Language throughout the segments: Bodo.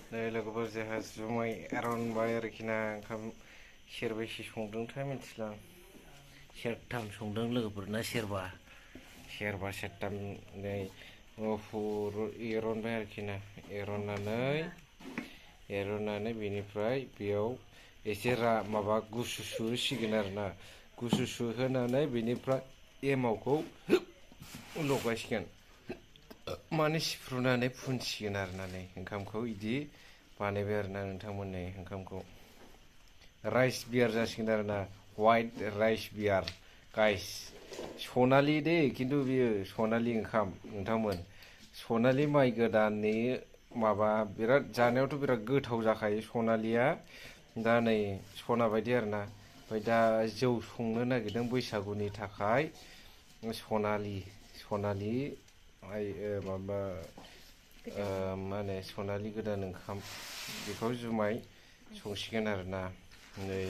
लोगोफोर जोंहा जुमाय आरनबाय आरोखि ना ओंखाम सेरबैसे संदोंथाय मिथिला सेरथाम संदों लोगोफोरना सेरबा सेरथाम नै गुफुर एरनबाय आरोखि ना एरननानै बेनिफ्राय बेयाव एसे माबा गुसु सुहोसिगोन आरोना गुसु सुहोनानै बेनिफ्राय एमावखौ लगायसिगोन माने सिफ्रुनानै फुनसिगोन आरोना नै ओंखामखौ इदि बानायबाय आरोना नोंथांमोननि ओंखामखौ राइस बियार जासिगोन आरोना वाइट राइस बियार गाइस सनालि दे खिन्थु बियो सनालि ओंखाम नोंथांमोन सनालि माइ गोदाननि माबा बिराद जानायावथ' बिराद गोथाव जाखायो सनालिया दा नै सना बायदि आरोना ओमफ्राय दा जौ संनो नागिरदों बैसागुनि थाखाय सनालि माबा मा होनो सनालि गोदान ओंखाम बेखौ जुमाय संसिगोन आरोना नै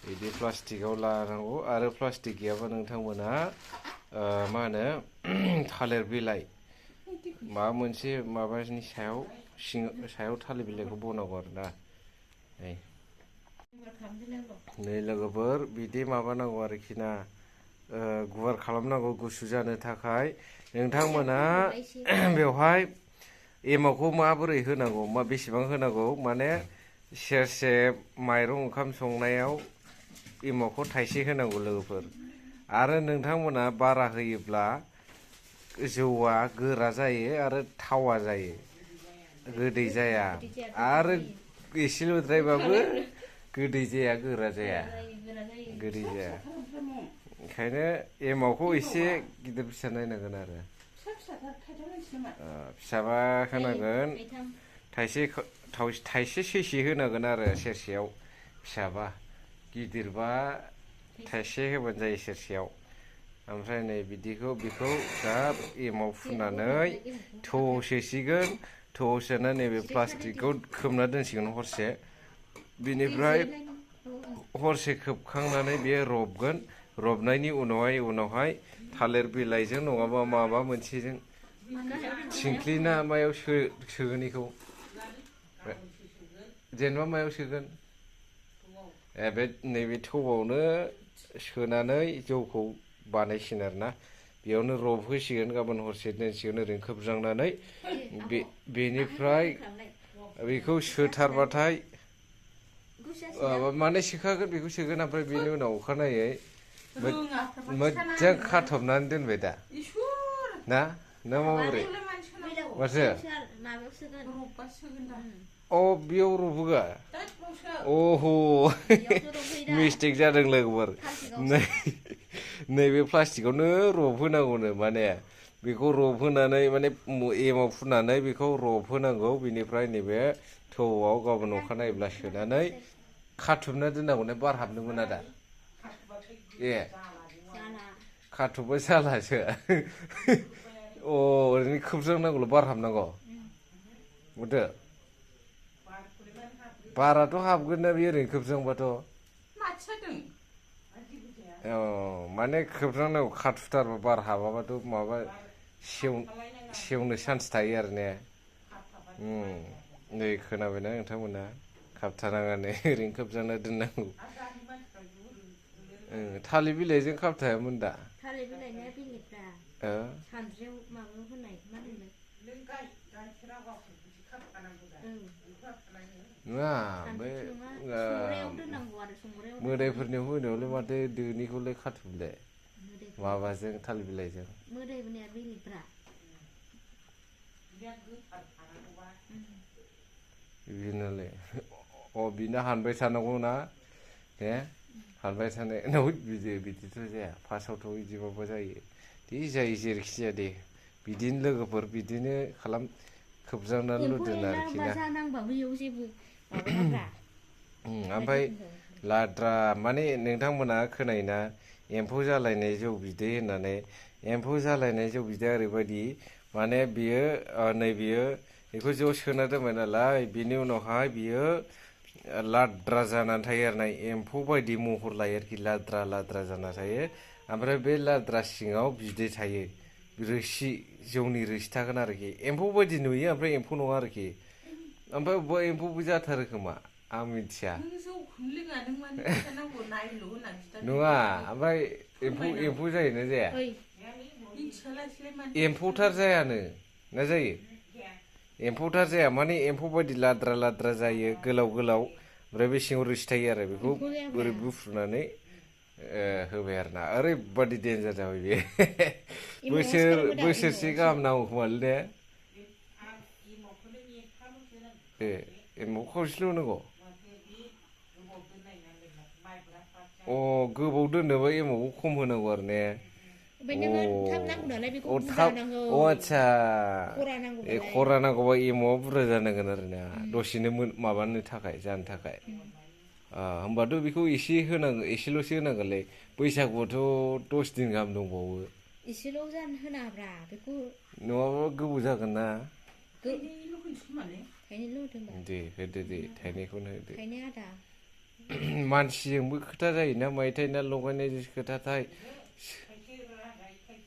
बिदि प्लास्टिकआव लानांगौ आरो प्लास्टिक गैयाबा नोंथांमोना मा होनो थालिर बिलाइ माबा मोनसे माबानि सायाव थालिर बिलाइखौ बनांगौ आरोना नै लोगोफोर बिदि माबानांगौ आरोखि ना गुवार खालामनांगौ गुसु जानो थाखाय नोंथांमोना बेवहाय एमावखौ माबोरै होनांगौ बेसेबां होनांगौ माने सेरसे माइरं ओंखाम संनायाव एमावखौ थाइसे होनांगौ लोगोफोर आरो नोंथांमोना बारा होयोब्ला जौआ गोरा जायो आरो थावा जायो गोदै जाया आरो एसेल'द्रायबाबो गोदै जाया गोरा जाया गोदै जाया ओंखायनो एमावखौ एसे गिदिर फिसा नायनांगोन आरो फिसाबा होनांगोन थाइसे सैसे होनांगोन आरो सेरसेयाव फिसाबा गिदिरबा थाइसे होबानो जायो सेरसेयाव ओमफ्राय नै बेखौ दा एमाव फुननानै थौआव सोसिगोन थौआव सोनानै नैबे प्लास्टिकखौ खोबना दोनसिगोन हरसे बिनिफ्राय हरसे खोबखांनानै बेयो रबनायनि उनावहाय थालिर बिलाइजों नङाबा माबा मोनसेजों थिंख्लिना मायाव सोगोन बेखौ जेनेबा मायाव सोगोन बे नैबे थौआवनो सोनानै जौखौ बानायसिगोन आरोना बेयावनो रबहोसिगोन गाबोन हरसे दोनसिगोन ओरैनो खोबज्रांनानै बेनिफ्राय बेखौ सोथारबाथाय माने सोखागोन बेखौ सोगोन ओमफ्राय बेनि उनाव अखानायै मोजां खाथबनानै दोनबाय दा ना माबोरै माथो बेयाव रबहोआ मिस्टेक जादों लोगोफोर नैबे प्लास्टिकआवनो रबहोनांगौनो माने बेखौ रबहोनानै माने एमाव फुननानै बेखौ रबहोनांगौ बेनिफ्राय नैबे थौआव गाबोन अखा नायोब्ला सोनानै खाथुबना दोननांगौ बार हाबनो मोना दा खाथुबबा जालासो ओरैनो खोबज्रांनांगौल' बार हाबनांगौ माथो बाराथ' हाबगोन ना बे ओरैनो खोबज्रांबाथ' माने खोबज्रांनांगौ खाथुथारबा बार हाबाबाथ' माबा सेवनो चान्स थायो आरो ने नै खोनाबायना नोंथांमोना खाबथानाङानो ओरैनो खोबजाना दोननांगौ थालिर बिलाइजों खाबथायामोन दा थालिर बिलाइनिया बेलेगब्रा सानद्रियाव माबायाव होनाय मा होनो मोदायफोरनियाव होनायावलाय माथो दोनिखौलाय खाथुमलाय माबाजों थालिर बिलाइजों मोदायफोरनिया बेलेगब्रा बिनालाय बिनो हानबाय थानांगौ ना हानबाय थानाय बिदिथ' जाया फार्स्टआवथ' बिदिबाबो जायो दे जायो जेरैखि जाया दे बिदिनो लोगोफोर बिदिनो खालाम खोबजानानै दोन आरोखि ना ओमफ्राय लाद्रा माने नोंथांमोना खोनायोना एम्फौ जालायनाय जौ बिदै होननानै एम्फौ जालायनाय जौ बिदैया ओरैबायदि माने बियो बेखौ ज' सोना दोनबाय नालाय बिनि उनावहाय बियो लाद्रा जानानै थायो आरो ना एम्फौ बायदि महर लायो आरोखि लाद्रा जाना थायो ओमफ्राय बे लाद्रा सिङाव बिदै थायो जौनि रोसि थागोन आरोखि एम्फौ बायदि नुयो ओमफ्राय एम्फौ नङा आरोखि ओमफ्राय अबेबा एम्फौबो जाथारो खोमा आं मिथिया नङा ओमफ्राय एम्फौ जायोना जाया एम्फौथार जायानो ना जायो एम्फौथार जाया माने एम्फौ बायदि लाद्रा लाद्रा जायो गोलाव गोलाव ओमफ्राय बे सिङाव रोसि थायो आरो बेखौ ओरै बुफ्रुनानै होबाय आरो ना ओरैबादि देन्जार जाबाय बे बोसोरसे गाहाम नांगौ खोमालै ने ए एम्फौ खावसेल' नांगौ अ गोबाव दोननोबा एमावखौ खम होनांगौ आरो ने आदसा खरा नांगौबा एमावा बुरजा जानांगोन आरो ना दसेनो माबानो थाखाय जानो थाखाय होमबाथ' बेखौ एसे होनांगौ एसेल'सो होनांगोनलै बैसागुआथ' 10 दिन गाहाम दंबावो एसेल' जानो होनाब्रा बेखौ नङाबा गोबाव जागोन ना थाइनैल' होदोंबा दे होदो दे थाइनैखौनो होदो थाइनै आदा मानसिजोंबो खोथा जायोना मायथाइ ना लगायनायजोंसो खोथाथाय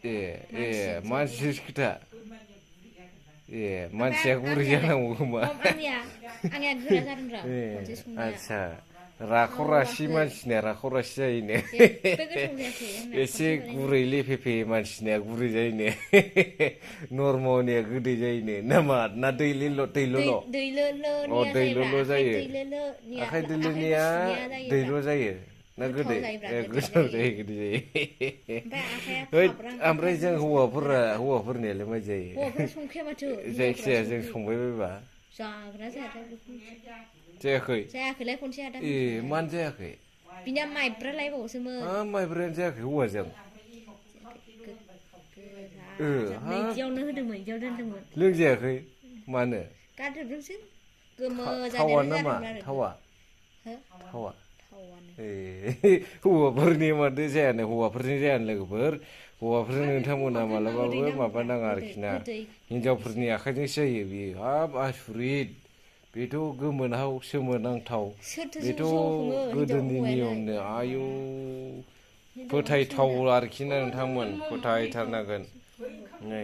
ए मानसिजोंसो खोथा ए मानसिया गुरै जानांगौ खोमा आदसा राखर रासि मानसिनिया राखर रासि जायोनो एसे गुरै लेफेफे मानसिनिया गुरै जायोनो नरमनिया गोदै जायोनो नामा ना दैल'ल' अ दैल'ल' जायो आखाइ दैलोनिया दैल' जायो ना गोदै गोथाव जायो गोदै जायो ओमफ्राय जों हौवाफोरनियालाय मा जायो जायखिजाया जों संबाय बायबा जाग्रा जायाखैलाय खनसे आदा ए मानो जायाखै बिना माइब्रा लायबावोसोमोन माइब्रायानो जायाखै हौवाजों नैजियावनो होदोंमोन बिदियाव दोनदोंमोन लोंजायाखै मानो गारजोबदोंसो गोमो थावा जानायानो नामा जादोंमोन आरो थावा थावानो ए हौवाफोरनि माथो जायानो हौवाफोरजों जायानो लोगोफोर हौवाफोरजों नोंथांमोना मालाबाबो माबा नाङा आरोखि ना हिनजावफोरनि आखाइजोंसो जायो बियो हाब आसुरित बेथ' गोमोनहाव सोमोनांथाव बेथ' गोदोनि नियमनो आयु फोथायथाव आरोखि ना नोंथांमोन फोथायथारनांगोन नै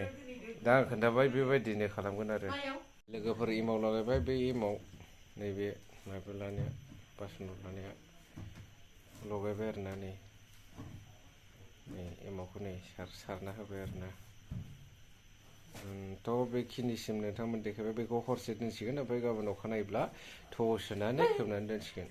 दा आं खोन्थाबाय बेबायदिनो खालामगोन आरो लोगोफोर एमाव लागायबाय बे एमाव नैबे माबा लानाया बासन लानाया लगायबाय आरोना नै एमावखौ नै सारना होबाय आरोना थ' बेखिनिसिम नोंथांमोन देखायबाय बेखौ हरसे दोनसिगोन ओमफ्राय गाबोन अखानायोब्ला थौआव सोनानै खोबनानै दोनसिगोन